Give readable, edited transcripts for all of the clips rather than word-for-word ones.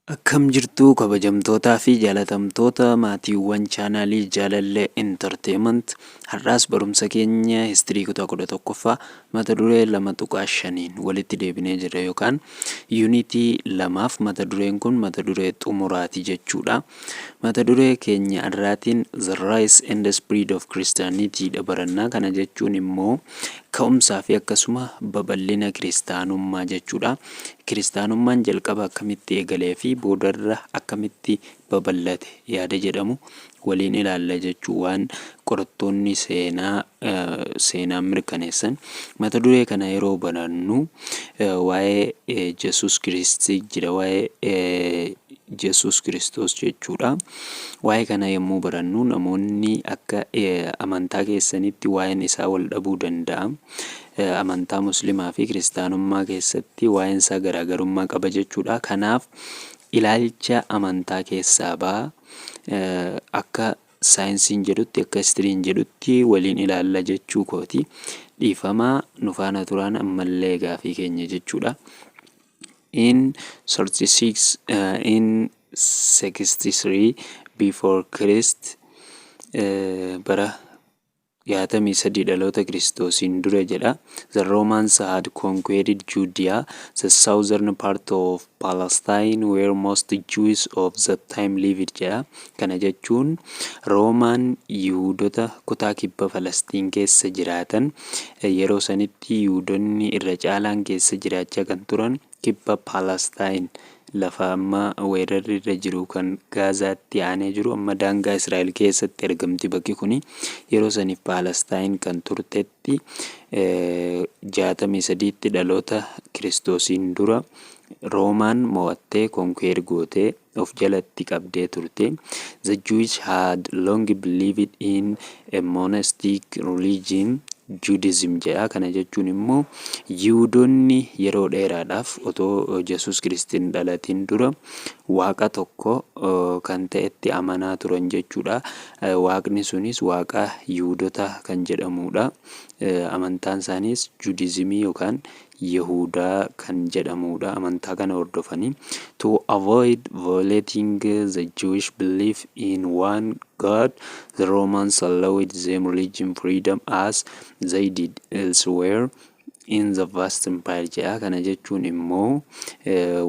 Akkam jirtu, kabajamtootaa fi jaalatamtoota maatiiwwan chaanaalii Jaalallee Entertainment? Har'aas barumsa keenya history kutaa 11ffaa mata duree 2.5n walitti deebinee jirra, yookaan yuunitii lamaaf mata dureen kun mata duree xumuraati jechuudha. Mata duree keenya har'aatiin "The Rise and the Spread of Christianity" dha barannaa. Kana jechuun immoo ka'umsaa fi akkasuma babal'ina kiristaanummaa jechuudha. Kiristaanummaan jalqaba akkamitti eegalee fi boodarra akkamitti babal'ate yaada jedhamu waliin ilaalla jechuu, waan qorattoonni seenaa seenaan mirkaneessan. Mata duree kana yeroo barannu waa'ee Yesuus Kiristii jira, waa'ee Yesuus Kiristoos jechuudha. Waa'ee kana yommuu barannu namoonni akka amantaa keessanitti waa'een isaa wal dhabuu danda'a. Amantaa Musliimaa fi Kiristaanummaa keessatti waa'een isaa garaagarummaa qaba jechuudha. Kanaaf ilaalcha amantaa keessaa ba'a. Akka saayinsiin jedhutti, akka historyn jedhutti waliin ilaalla jechuu kooti. Dhiifamaa, nu faana turaan ammallee gaafii keenya jechuudha. In 36, in 63 before Christ, bara 63 dhaloota Kiristoosiin dura jedha. The Romans had conquered Judea, the southern part of Palestine where most Jews of the time lived jedha. Kana jechuun Roomaan Yihuudota kutaa kibba Falastiin keessa jiraatan, yeroo sanitti Yihuudonni irra caalaan keessa jiraachaa kan turan kibba Palestine, lafa amma weerarri irra jiru kan Gaazaatti aanee jiru, amma daangaa Israa'el keessatti argamti bakki kuni. Yeroo saniif Paalestaayin kan turtetti, 63tti dhaloota Kiristoosiin dura Roomaan mo'attee, conquer gootee of jalatti qabdee turte. The Jews had long believed in a monotheistic religion, Judaism jedha. Kana jechuun immoo Yihudoonni yeroo dheeraadhaaf otoo Yesuus Kiristiin dhalatiin dura waaqa tokko kan ta'etti amanaa turan jechuudha. Waaqni sunis waaqa Yihudoota kan jedhamudha. Amantaan isaaniis Judaismii yookaan Yihudaa kan jedhamudha. Amantaa kana hordofanii. To avoid violating the Jewish belief in one God, the Romans allowed them religion freedom as they did elsewhere in the vast empire jedha. Kana jechuun immoo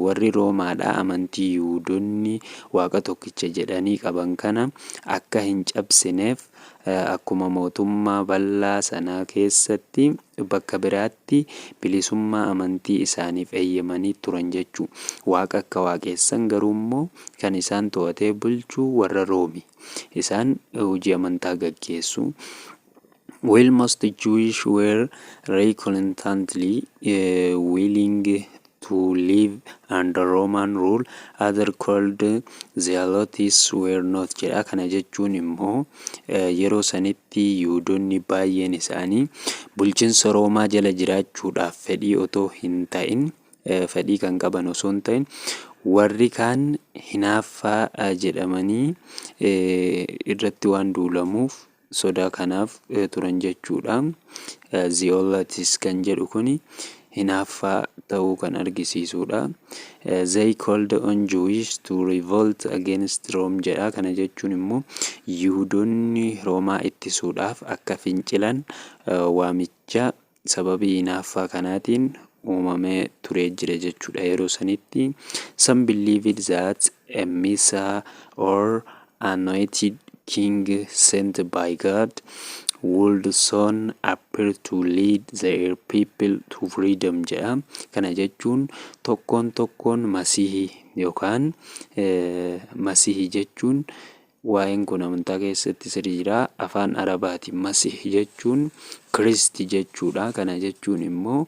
warri Roomaadha amantii Yihudoonni waaqa tokkicha jedhanii qaban kana akka hin cabsineef akkuma mootummaa bal'aa sanaa keessatti bakka biraatti bilisummaa amantii isaaniif eeyyamanii turan jechuu. Waaqa akka waaqessan garuu immoo kan isaan to'atee bulchu warra Roomi. Isaan hojii amantaa gaggeessu. While most Jewish were reluctantly willing to live under Roman rule, other called Zealots were not jedha. Kana jechuun immoo yeroo sanitti Yihudoonni baay'een isaanii bulchiinsa Roomaa jala jiraachuudhaaf fedhii otoo hin ta'in, fedhii kan qaban osoo hin ta'in, warri kaan hinaaffaa jedhamanii irratti waan duulamuuf sodaa kanaaf turan jechuudha. Zealots kan jedhu kuni hinaaffaa ta'uu kan argisiisudha. They called on Jewish to revolt against Rome jedha. Kana jechuun immoo Yihudoonni Roomaa ittisuudhaaf akka fincilan waamicha sababii hinaaffaa kanaatiin uumamee turee jira jechuudha yeroo sanitti. Some believed that a Messiah or anointed king sent by God would soon appear to lead their people to freedom jedha. Kana jechuun tokkoon tokkoon Masihii yookaan Masihii jechuun waa'een kun amantaa keessatti sirrii jira. Afaan Arabaati. Masih jechuun Christ jechuudha. Kana jechuun immoo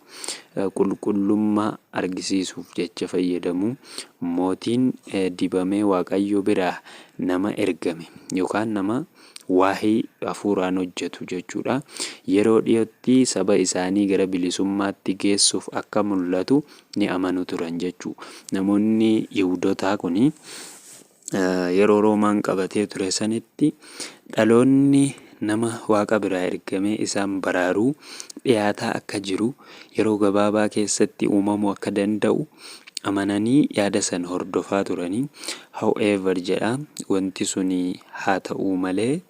qulqullummaa argisiisuuf jecha fayyadamu. Mootiin dibamee Waaqayyo biraa nama ergame yookaan nama waahii hafuuraan hojjetu jechuudha. Yeroo dhiyootti saba isaanii gara bilisummaatti geessuuf akka mul'atu ni amanu turan jechuudha. Namoonni Yihuudootaa kuni yeroo Roomaan qabatee ture sanitti dhaloonni nama Waaqa biraa ergamee isaan baraaruu dhiyaataa akka jiru, yeroo gabaabaa keessatti uumamuu akka danda'u Amananii yaada san hordofaa turanii. However, jedha, wanti suni haa ta'uu malee,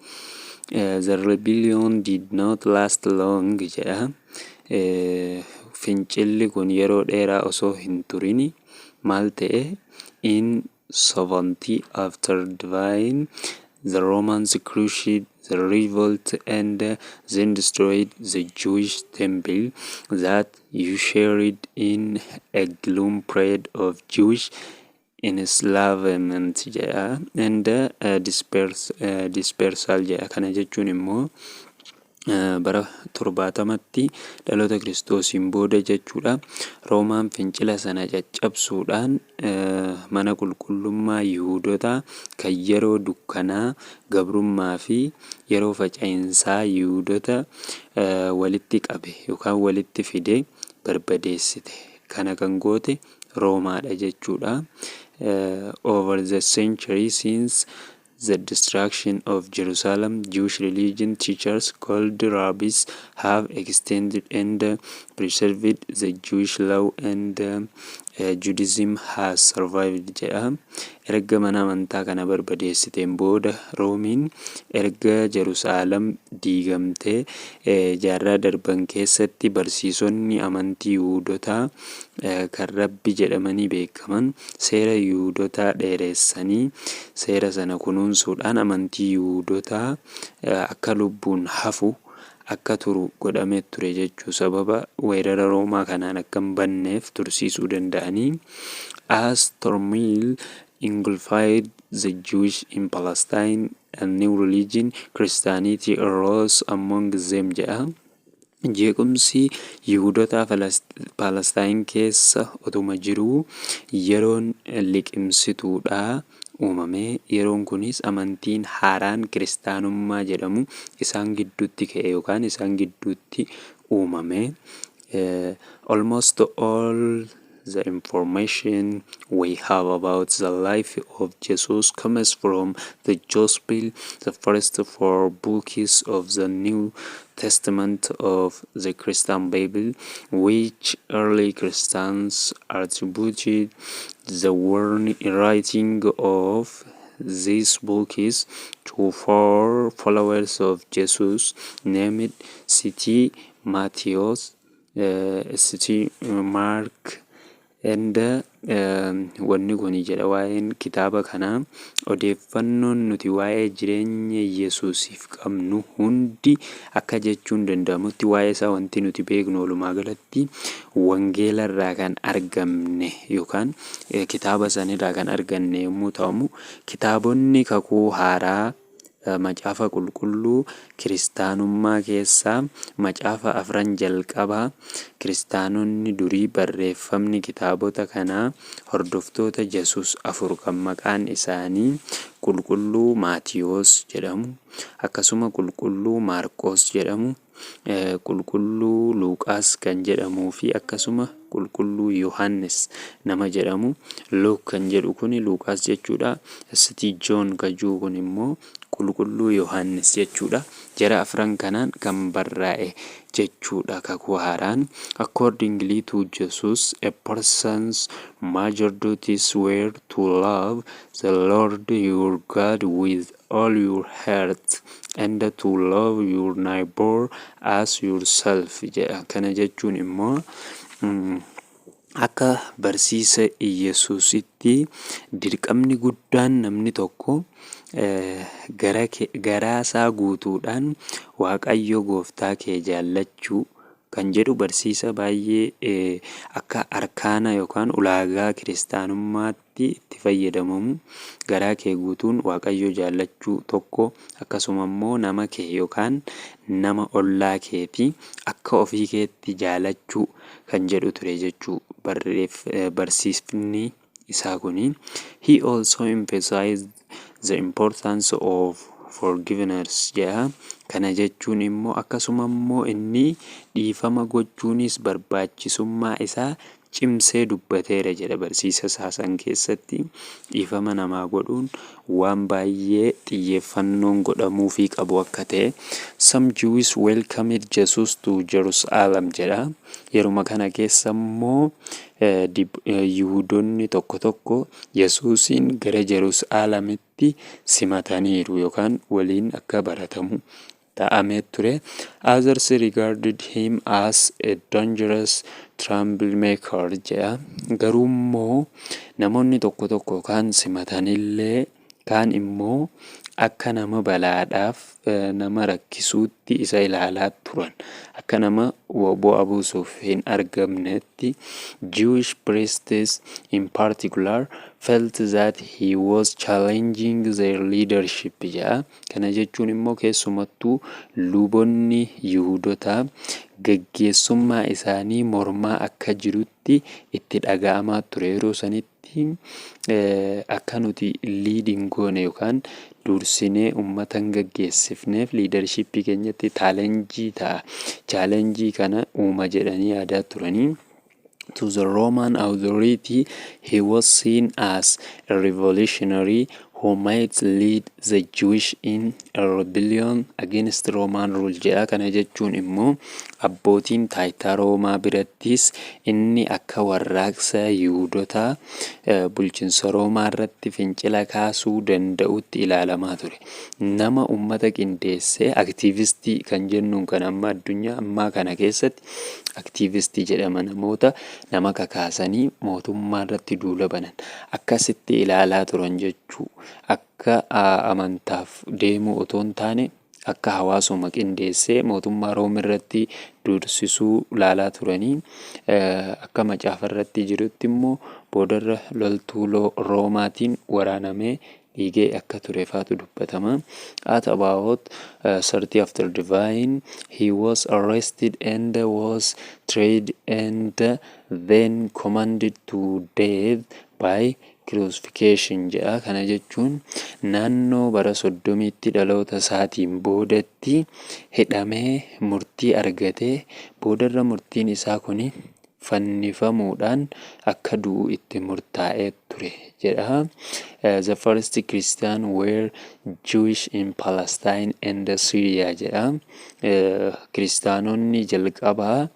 the rebellion did not last long jedha. Fincilli kun yeroo dheeraa osoo hin turini maal ta'e? In 70 after divine, the Romans crushed the revolt and then destroyed the Jewish temple that ushered in a gloom period of Jewish enslavement jedha and dispersal jedha. Kana jechuun immoo bara 70tti dhaloota Kiristoosiin booda jechuudha. Roomaan fincila sana caccabsuudhaan mana qulqullummaa Yihuudotaa kan yeroo dukkanaa gabrummaa fi yeroo faca'insaa Yihuudota walitti qabe yookaan walitti fide barbadeessite. Kana kan goote Roomaadha jechuudha. Over the century since the destruction of Jerusalem, Jewish religion teachers called rabbis have extended and preserved the Jewish law and Judaism has survived jedha. Erga mana amantaa kana barbadeessiteen booda, Roomiin erga Jerusaalem diigamtee jaarraa darban keessatti, barsiisonni amantii Yihuudotaa kan rabbi jedhamanii beekaman seera Yihuudotaa dheeressanii, seera sana kunuunsuudhaan amantii Yihuudotaa akka lubbuun hafu, akka turu godhamee ture jechuu, sababa weerara Roomaa kanaan akka hin banneef tursiisuu danda'anii. As turmoil engulfed the Jewish in Palestine, a new religion, Christianity, arose among them jedha. Jeequmsi Yihudoota Palestine keessa otuma jiruu yeroon liqimsituudhaa uumame. Yeroon kunis amantiin haaraan kiristaanummaa jedhamu isaan gidduutti ka'e yookaan isaan gidduutti uumame. Almost all the information we have about the life of Jesus comes from the Gospel, the first four books of the New Testament of the Christian Bible, which early Christians attributed the writing of these books to four followers of Jesus named St. Matthew, St. Mark, and wanni kun jedha. Waa'een kitaaba kanaa, odeeffannoon nuti waa'ee jireenya Yesuusiif qabnu hundi, akka jechuun danda'amutti, waa'ee isaa wanti nuti beeknu walumaa galatti wangeela irraa kan argamne yookaan kitaaba sanirraa kan arganne yommuu ta'u, kitaabonni kakuu haaraa macaafa qulqulluu kiristaanummaa keessaa macaafa afran jalqabaa, kiristaanonni durii barreeffamni kitaabota kanaa hordoftoota Yesuus afur kan maqaan isaanii Qulqulluu Maatiyoos jedhamu, akkasuma Qulqulluu Maarqos jedhamu, Qulqulluu Luuqaas kan jedhamuu fi akkasuma Qulqulluu Yohannis nama jedhamu. Luuk kan jedhu kuni Luuqaas jechuudha. St. John kan jiru kun immoo Qulqulluu Yohannis jechuudha. Jara afran kanaan kan barraa'e jechuudha kakuu haaraan. Accordingly to Jesus, a person's major duties were to love the Lord your God with all your heart and to love your neighbor as yourself jedha. Kana jechuun immoo akka barsiisa Iyyasuusitti dirqamni guddaan namni tokko garaasaa guutuudhaan Waaqayyo gooftaa kee jaallachuu kan jedhu barsiisa baay'ee akka arkaana yookaan ulaagaa kiristaanummaatti itti fayyadamamu, garaa kee guutuun Waaqayyo jaallachuu tokko, akkasuma immoo nama kee yookaan nama ollaa keetii akka ofii keetti jaalachuu kan jedhu ture jechuu barsiifni isaa kuni. He also emphasized the importance of forgiveness jedha. Kana jechuun immoo akkasuma immoo inni dhiifama gochuunis barbaachisummaa isaa Cimsee dubbateera jedha barsiisa isaa san keessatti. Dhiifama namaa godhuun waan baay'ee xiyyeeffannoon godhamuufii qabu akka ta'e. Some Jews welcomed Jesus to Jerusalem jedha. Yeruma kana keessa immoo Yihudoonni tokko tokko Yesuusiin gara Jerusaalemitti simataniiru yookaan waliin akka baratamu ta'amee ture. Others regarded him as a dangerous troublemaker jedha. Garuu immoo namoonni tokko tokko kaan simatanillee, kaan immoo akka nama balaadhaaf nama rakkisuutti isa ilaalaa turan. Akka nama bu'aa buusuuf hin argamnetti. Jewish priests in particular felt that he was challenging their leadership jedha. Kana jechuun immoo keessumattuu luboonni Yihudotaa gaggeessummaa isaanii mormaa akka jirutti itti dhaga'amaa ture. Yeroo sanitti akka nuti lead hin goone yookaan dursinee uummata hin gaggeessifneef leadershipii keenyatti challenge ta'a. Challenge kana uuma jedhanii yaadaa turanii. To the Roman authority, he was seen as a revolutionary who might lead the Jewish in a rebellion against Roman rule jedha. Kana jechuun immoo abbootiin taayitaa Roomaa birattis inni akka warraaqsa Yihudotaa bulchiinsa Roomaa irratti fincila kaasuu danda'utti ilaalamaa ture. Nama uummata qindeessee activistii kan jennuun kan amma addunyaa ammaa kana keessatti activistii jedhama, namoota nama kakaasanii mootummaa irratti duula banan akkasitti ilaalaa turan jechuu. Akka amantaaf deemuu otoo hin taane, akka hawaasuma qindeessee mootummaa Room irratti dursisuu ilaalaa turanii. Akka macaafa irratti jirutti immoo boodarra loltuu Roomaatiin waraanamee dhiigee akka ture faatu dubbatama. At about 30 after divine, he was arrested and was tried and then commanded to death by crucifixion jedha. Kana jechuun naannoo bara 30tti dhaloota isaatiin boodatti hidhamee murtii argatee, boodarra murtiin isaa kun fannifamuudhaan akka du'u itti murtaa'ee ture jedha. The first Christian were Jewish in Palestine and Syria jedha. Kiristaanonni jalqabaa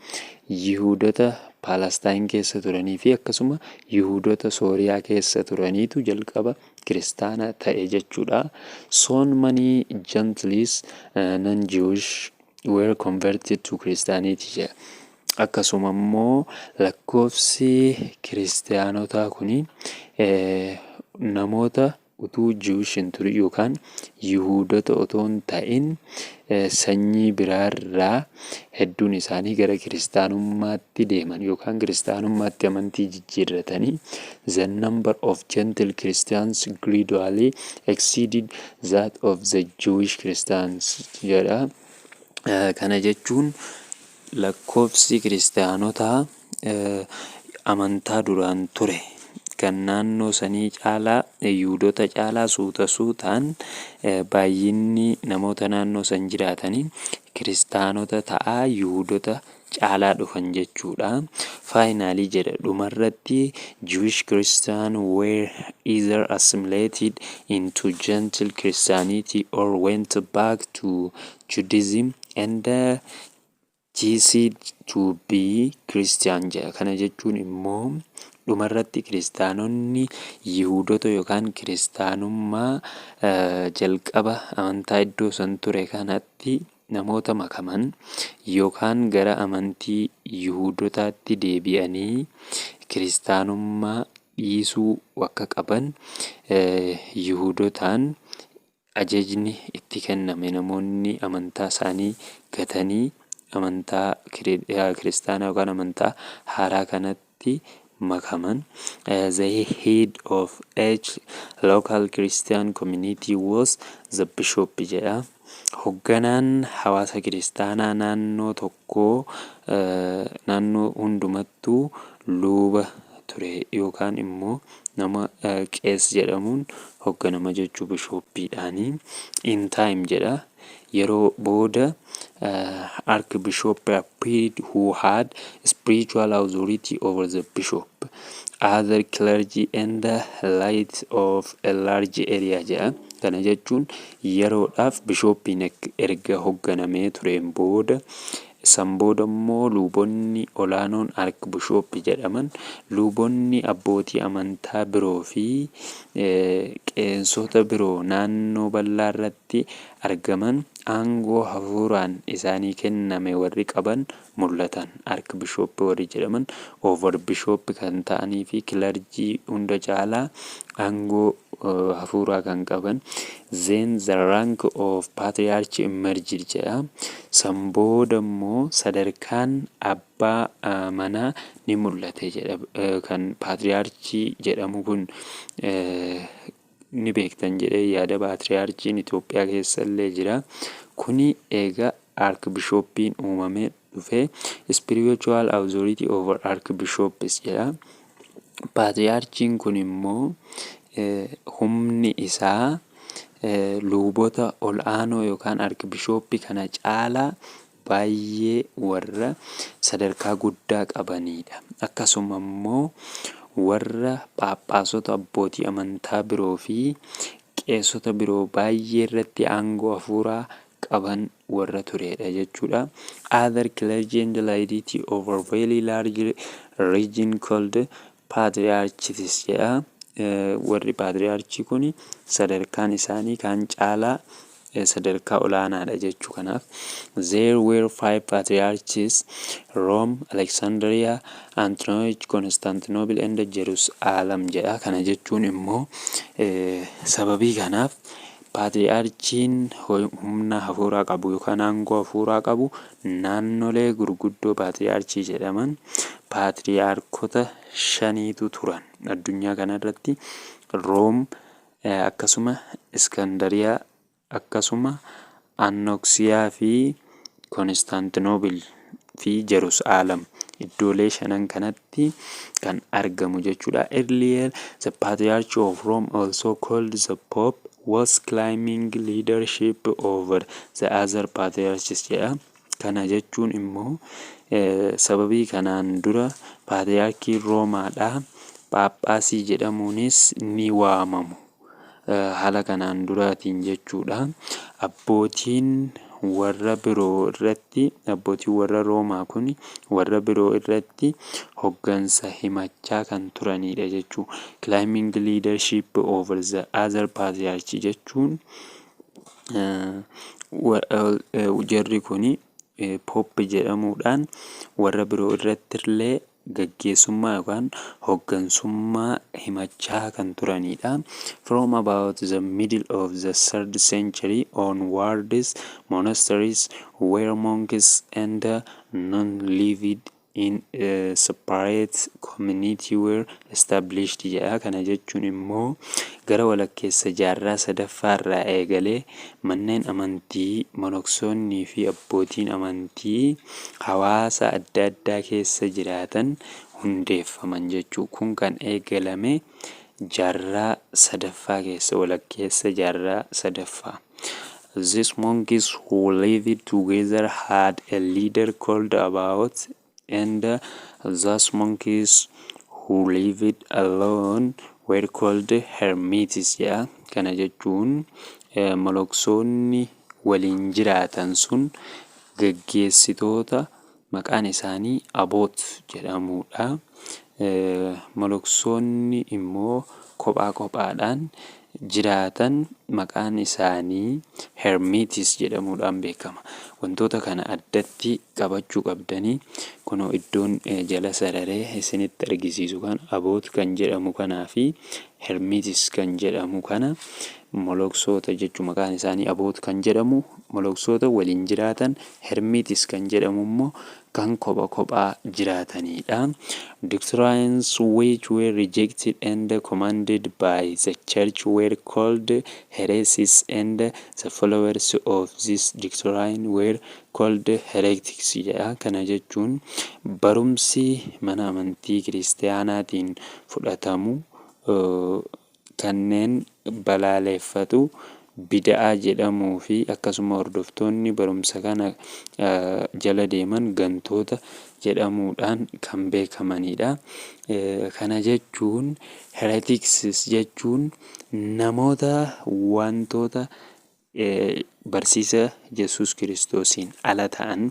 Yihuudota Palestine keessa turanii fi akkasuma Yihuudota Sooriyaa keessa turaniitu jalqaba kiristaana ta'e jechuudha. So many Gentiles, non-Jewish, were converted to Christianity jedha. Akkasuma immoo lakkoofsi kiristaanotaa kuni namoota utuu Jewish hin turin yookaan Yihuudota otoo hin ta'in sanyii biraarraa hedduun isaanii gara kiristaanummaatti deeman yookaan kiristaanummaatti amantii jijjiirratanii. The number of Gentile Christians gradually exceeded that of the Jewish Christians jedha. Kana jechuun lakkoofsi kiristaanotaa amantaa duraan ture kan naannoo sanii caalaa, Yihuudota caalaa, suuta suutaan baay'inni namoota naannoo san jiraatanii kiristaanota ta'aa Yihuudota caalaa dhufan jechuudha. Finally jedha, dhumarratti Jewish Christian were either assimilated into Gentile Christianity or went back to Judaism and ceased to be Christian jedha. Kana jechuun immoo dhumarratti kiristaanonni Yihuudota yookaan kiristaanummaa jalqaba amantaa iddoo san ture kanatti namoota makaman yookaan gara amantii Yihuudotaatti deebi'anii kiristaanummaa dhiisuu akka qaban Yihuudotaan ajajni itti kenname. Namoonni amantaa isaanii gatanii amantaa kiristaanaa yookaan amantaa haaraa kanatti makaman. The head of each local Christian community was the bishop jedha. Hoogganaan hawaasa kiristaanaa naannoo tokkoo naannoo hundumattuu luba ture yookaan immoo nama qees jedhamuun hoogganama jechuu bishooppiidhaani. In time jedha. Yeroo booda archbishop appeared who had spiritual authority over the bishop, other clergy and the laity of a large area jedha. Kana jechuun yeroodhaaf bishooppiin erga hoogganamee tureen booda, san booda immoo luboonni olaanoon archbishop jedhaman, luboonni abbootii amantaa biroo fi qeensota biroo naannoo bal'aa irratti argaman aangoo hafuuraan isaanii kenname warri qaban mul'atan. Archbishop warri jedhaman over bishop kan ta'anii fi clergy hunda caalaa aangoo hafuuraa kan qaban. Then the rank of patriarch emerged jedha. San booda immoo sadarkaan abbaa manaa ni mul'ate jedha. Kan paatriyaarchii jedhamu kun ni beektan jedhee yaada. Paatriyaarchiin Itoophiyaa keessa illee jira. Kuni egaa archbishooppiin uumamee dhufe spiritual authority over archbishops jedha. Paatriyaarchiin kun immoo humni isaa luboota ol aanoo yookaan archbishooppii kana caalaa baay'ee warra sadarkaa guddaa qabanidha. Akkasuma immoo warra phaaphaasota, abbootii amantaa biroo fi qeessota biroo baay'ee irratti aangoo hafuuraa qaban warra turedha jechuudha. Other clergy and laity over very large region called patriarchies jedha. Warri paatriyaarchii kun sadarkaan isaanii kan caalaa sadarkaa olaanaadha jechuu kanaaf. There were five patriarchs: Rome, Alexandria, Antioch, Constantinople and Jerusalem jedha. Kana jechuun immoo sababii kanaaf paatriyaarchiin humna hafuuraa qabu yookaan aangoo hafuuraa qabu naannolee gurguddoo paatriyaarchii jedhaman paatriyaarkota shaniitu turan addunyaa kanarratti: Room, akkasuma Iskandariyaa, akkasuma Annoksiyaa fi Konstaantinoobil fi Jerusaalem, iddoolee shanan kanatti kan argamu jechuudha. Earlier, the Patriarch of Rome, also called the Pope, was claiming leadership over the other patriarchs jedha. Kana jechuun immoo sababii kanaan dura paatriyaarkiin Roomaadhaa Phaaphaasii jedhamuunis ni waamamu. Haala kanaan duraatiin jechuudha. Abbootiin warra biroo irratti, abbootiin warra Roomaa kun warra biroo irratti hoggansa himachaa kan turanidha jechuudha. Claiming leadership over the other patriarch jechuun jarri kun Pope jedhamuudhaan warra biroo irratti illee gaggeessummaa yookaan hoggansummaa himachaa kan turanidha. From about the middle of the third century onwards, monasteries where monks and nuns lived in a separate community were established jedha. Kana jechuun immoo gara walakkeessa jaarraa sadaffaarraa eegalee manneen amantii monoksoonnii fi abbootiin amantii hawaasa adda addaa keessa jiraatan hundeeffaman jechuu. Kun kan eegalame jaarraa sadaffaa keessa, walakkeessa jaarraa sadaffaa. These monks who lived together had a leader called abbot, and those monks who lived alone were called hermits jedha. Kana jechuun moloksoonni waliin jiraatan sun gaggeessitoota maqaan isaanii abbot jedhamudha. Moloksoonni immoo kophaa kophaadhaan jiraatan maqaan isaanii hermits jedhamuudhaan beekama. Wantoota kana addatti qabachuu qabdanii. Kunoo iddoon jala sararee isinitti argisiisu kan abbot kan jedhamu kanaa fi hermits kan jedhamu kana moloksoota jechuun maqaan isaanii abbot kan jedhamu moloksoota waliin jiraatan, hermits kan jedhamu immoo kan kopha kophaa jiraatanidha. Doctrines which were rejected and commanded approved by the church were called heresies, and the followers of this doctrine were called heretics jedha. Kana jechuun barumsi mana amantii kiristaanaatiin fudhatamu kanneen balaaleffatu bida'aa jedhamuu fi akkasuma hordoftoonni barumsa kana jala deeman gantoota jedhamuudhaan kan beekamanidha. Kana jechuun heretics jechuun namoota wantoota barsiisa Yesuus Kiristoosiin ala ta'an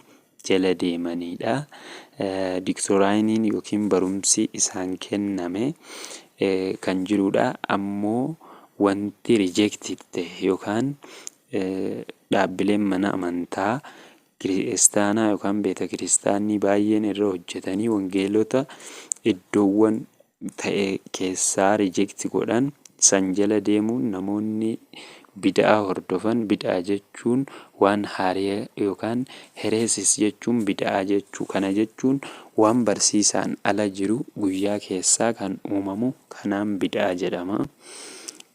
jala deemanidha. Doctrineiin yookiin barumsi isaan kenname kan jirudha. Ammoo wanti rejected ta'e yookaan dhaabbileen mana amantaa kiristaanaa yookaan beeta kiristaanii baay'een irra hojjetanii wangeelota iddoowwan ta'e keessaa reject godhan san jala deemuun namoonni bid'aa hordofan. Bid'aa jechuun waan haaraa yookaan heresies jechuun bid'aa jechuu. Kana jechuun waan barsiisaan ala jiru guyyaa keessaa kan uumamu kanaan bid'aa jedhama.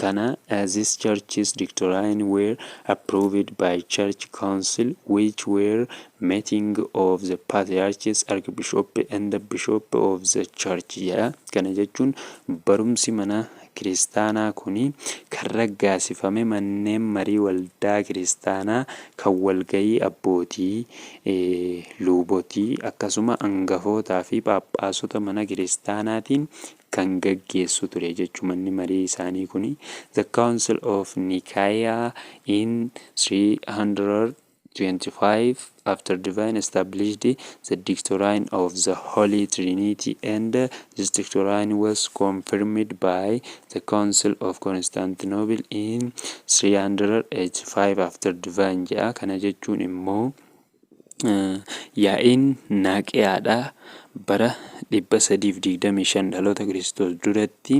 Kana these churches doctrine were approved by church council, which were meeting of the patriarchs, archbishop and the bishop of the church jedha. Kana jechuun barumsi mana kiristaanaa kuni kan raggaasifame manneen marii waldaa kiristaanaa kan walgahii abbootii, luubotii, akkasuma hangafootaa fi phaaphaasota mana kiristaanaatiin kan gaggeessu ture jechuu manni marii isaanii kuni. The Council of Nicaea in 325 after divine established the doctrine of the Holy Trinity, and this doctrine was confirmed by the Council of Constantinople in 385 after divine jedha. Kana jechuun immoo yaa'iin Naaqiyaadha bara 325 dhaloota Kiristoos duratti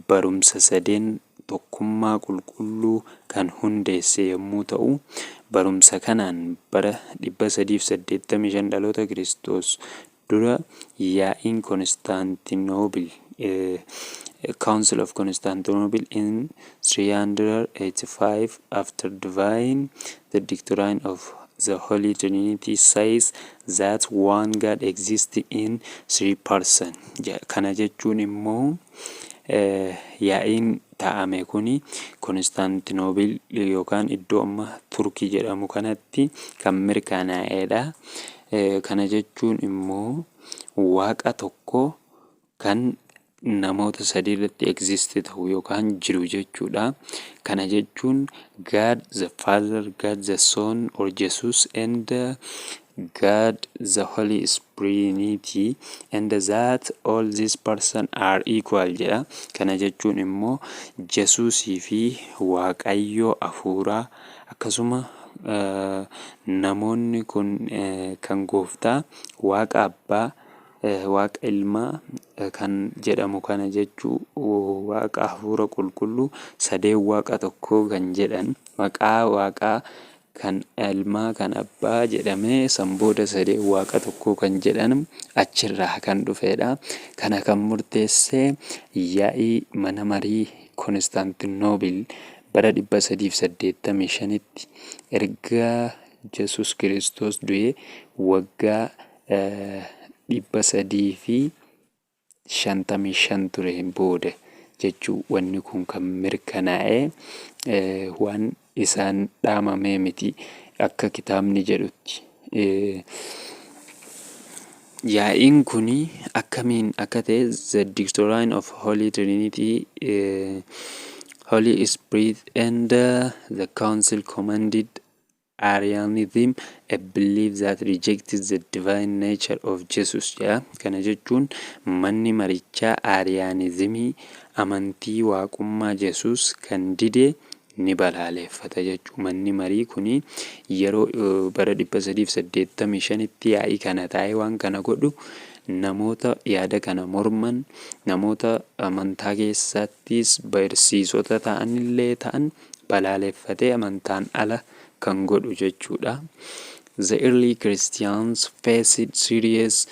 barumsa sadeen tokkummaa qulqulluu kan hundeesse yommuu ta'u, barumsa kanaan bara 385 dhaloota Kiristoos dura yaa'iin Konstaantinoobil, Council of Constantinople in 385 after divine, the doctrine of the Holy Trinity says that one God exists in three persons. Kana jechuun immoo yaa'iin taa'ame kuni Konstaantinoobil yookaan iddoo amma Turkii jedhamu kanatti kan mirkanaa'edha. Kana jechuun immoo Waaqa tokko kan namoota sadii irratti exist ta'u yookaan jiru jechuudha. Kana jechuun God the Father, God the Son or Jesus and God the Holy Spirit, and that all these person are equal jedha. Kana jechuun immoo Jesuusii fi Waaqayyo hafuuraa akkasuma namoonni kun kan gooftaa Waaqa Abbaa, Waaqa Ilmaa kan jedhamu kana jechuu, Waaqa Hafuura Qulqulluu sadeen Waaqa tokkoo kan jedhan, maqaa Waaqaa kan Ilmaa, kan Abbaa jedhamee san booda sadeen Waaqa tokkoo kan jedhan achirraa kan dhufedha. Kana kan murteesse yaa'ii mana marii Konstaantinoobil bara 385tti erga Yesus Kiristoos du'ee waggaa 355 ture booda jechuu. Wanni kun kan mirkanaa'e waan isaan dhaamamee miti akka kitaabni jedhutti. Yaa'iin kun akkamiin akka ta'e, the doctrine of Holy Trinity, Holy Spirit, and the council commanded Arianism, a belief that rejected the divine nature of Jesus jedha. Kana jechuun manni marichaa Ariyaanizimii, amantii waaqummaa Yesus kan dide ni balaaleffata jechuudha. Manni marii kuni yeroo bara 385tti yaa'ii kana taa'ee waan kana godhu namoota yaada kana morman, namoota amantaa keessattis barsiisota ta'anillee ta'an balaaleffatee amantaan ala kan godhu jechuudha. The early Christians faced serious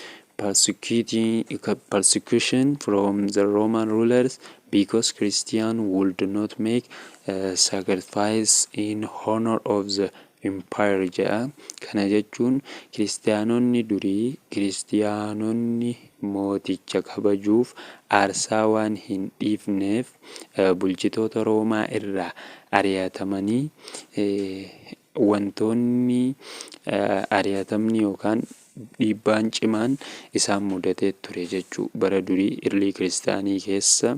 persecution from the Roman rulers. because Christian would not make sacrifice in honor of the empire jedha. Kana jechuun kiristaanonni durii kiristaanonni mooticha kabajuuf aarsaa waan hin dhiifneef bulchitoota Roomaa irraa ari'atamanii, wantoonni ari'atamni yookaan dhiibbaan cimaan isaan mudatee ture jechuu bara durii early kiristaanii keessa.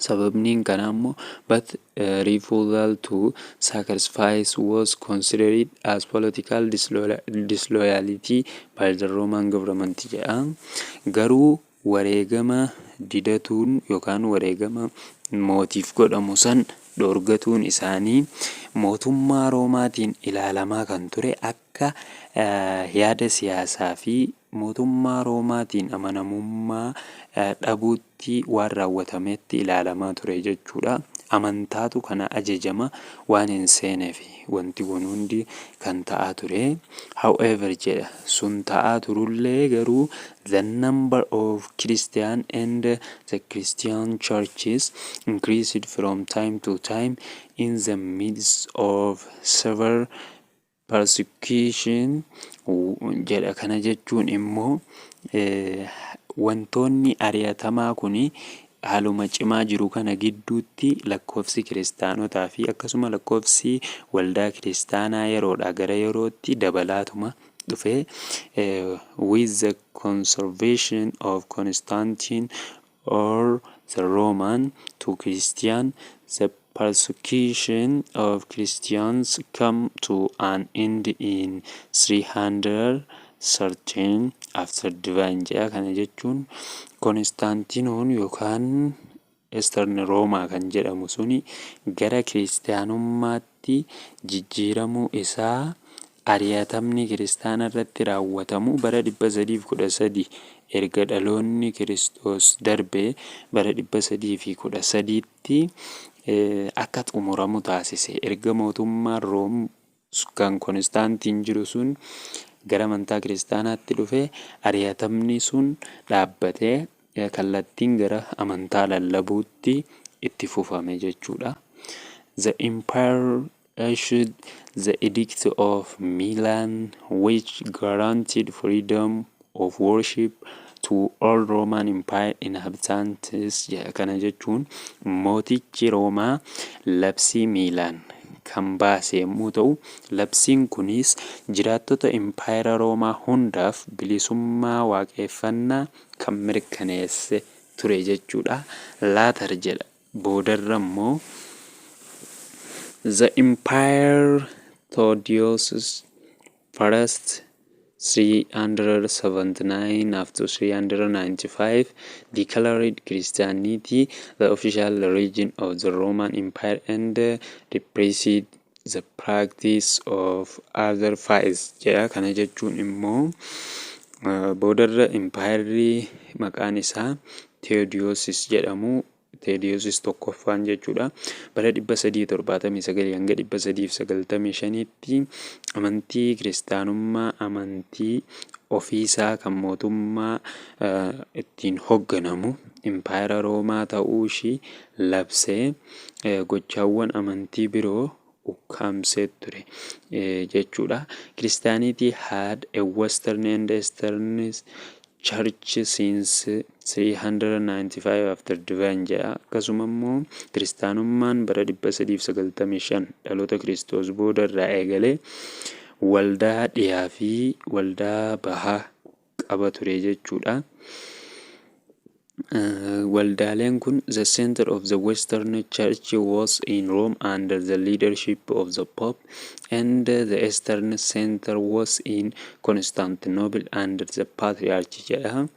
Sababniin kanaa immoo, but refusal to sacrifice was considered as political disloyalty by the Roman government jedha. Garuu wareegama didatuun yookaan wareegama mootiif godhamu san dhoorgatuun isaanii mootummaa Roomaatiin ilaalamaa kan ture akka yaada siyaasaa fi mootummaa Roomaatiin amanamummaa dhabuutti waan raawwatametti ilaalamaa ture jechuudha. Amantaatu kana ajajama waan hin seeneef wanti kun hundi kan ta'aa ture. However jedha, sun ta'aa turullee garuu, the number of Christian and the Christian churches increased from time to time in the midst of severe persecution jedha. Kana jechuun immoo wantoonni ari'atamaa kuni haaluma cimaa jiru kana gidduutti lakkoofsi kiristaanotaa fi akkasuma lakkoofsi waldaa kiristaanaa yeroodhaa gara yerootti dabalaatuma dhufe. With the conversion of Constantine or the Roman to Christian, the persecution of Christians come to an end in 313 after divine jedha. Kana jechuun Konstaantinoon yookaan Eastern Roomaa kan jedhamu suni gara kiristaanummaatti jijjiiramuu isaa ari'atamni kiristaana irratti raawwatamu bara 313 erga dhaloonni Kiristoos darbee bara 313tti akka xumuramu taasise. Erga mootummaan Room kan Konstaantiin jiru sun gara amantaa kiristaanaatti dhufe, ari'atamni sun dhaabbatee kallattiin gara amantaa lallabuutti itti fufame jechuudha. The empire issued the Edict of Milan, which guaranteed freedom of worship to all Roman Empire inhabitants. Kana jechuun mootichi Roomaa labsii Miilaan kan baase yommuu ta'u, labsiin kunis jiraattota impaayera Roomaa hundaaf bilisummaa waaqeffannaa kan mirkaneesse ture jechuudha. Later jedha, boodarra immoo, the Emperor Theodosius first, 379 up to 395, declared Christianity the official religion of the Roman Empire and repressed the practice of other faiths jedha. Kana jechuun immoo boodarra impaayerri maqaan isaa Teodiyoosis jedhamu, Teodiyoosis tokkoffaan jechuudha, bara 379 hanga 395tti amantii kiristaanummaa amantii ofiisaa kan mootummaa ittiin hoogganamu impaayera Roomaa ta'uu ishii labsee gochaawwan amantii biroo ukkaamsee ture jechuudha. Christianity had a Western and Eastern Church since 395 after divine jedha. Akkasuma immoo kiristaanummaan bara 395 dhaloota Kiristoos booda irraa eegalee waldaa dhiyaa fi waldaa bahaa qaba ture jechuudha. Waldaaleen kun, the center of the Western Church was in Rome under the leadership of the Pope, and the Eastern center was in Constantinople under the Patriarch jedha.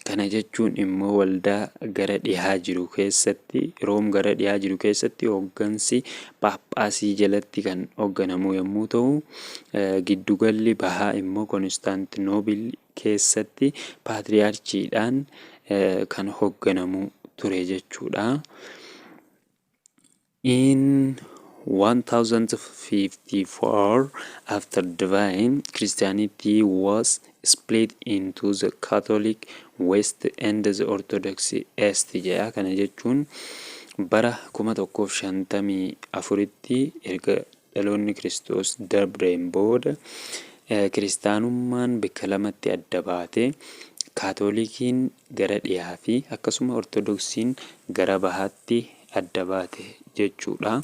Kana jechuun immoo waldaa gara dhihaa jiru keessatti, Room gara dhihaa jiru keessatti, hooggansi Phaaphaasii jalatti kan hoogganamu yommuu ta'u, giddugalli bahaa immoo Konstaantinoobil keessatti paatriyaarchiidhaan kan hoogganamu ture jechuudha. In 1054 after divine, Christianity was split into the Catholic West and the Orthodox East jedha. Kana jechuun bara 1054tti erga dhaloonni Kiristoos darbeen booda kiristaanummaan bakka lamatti adda baate, Kaatolikiin gara dhiyaa fi akkasuma Ortodoksiin gara bahaatti adda baate jechuudha.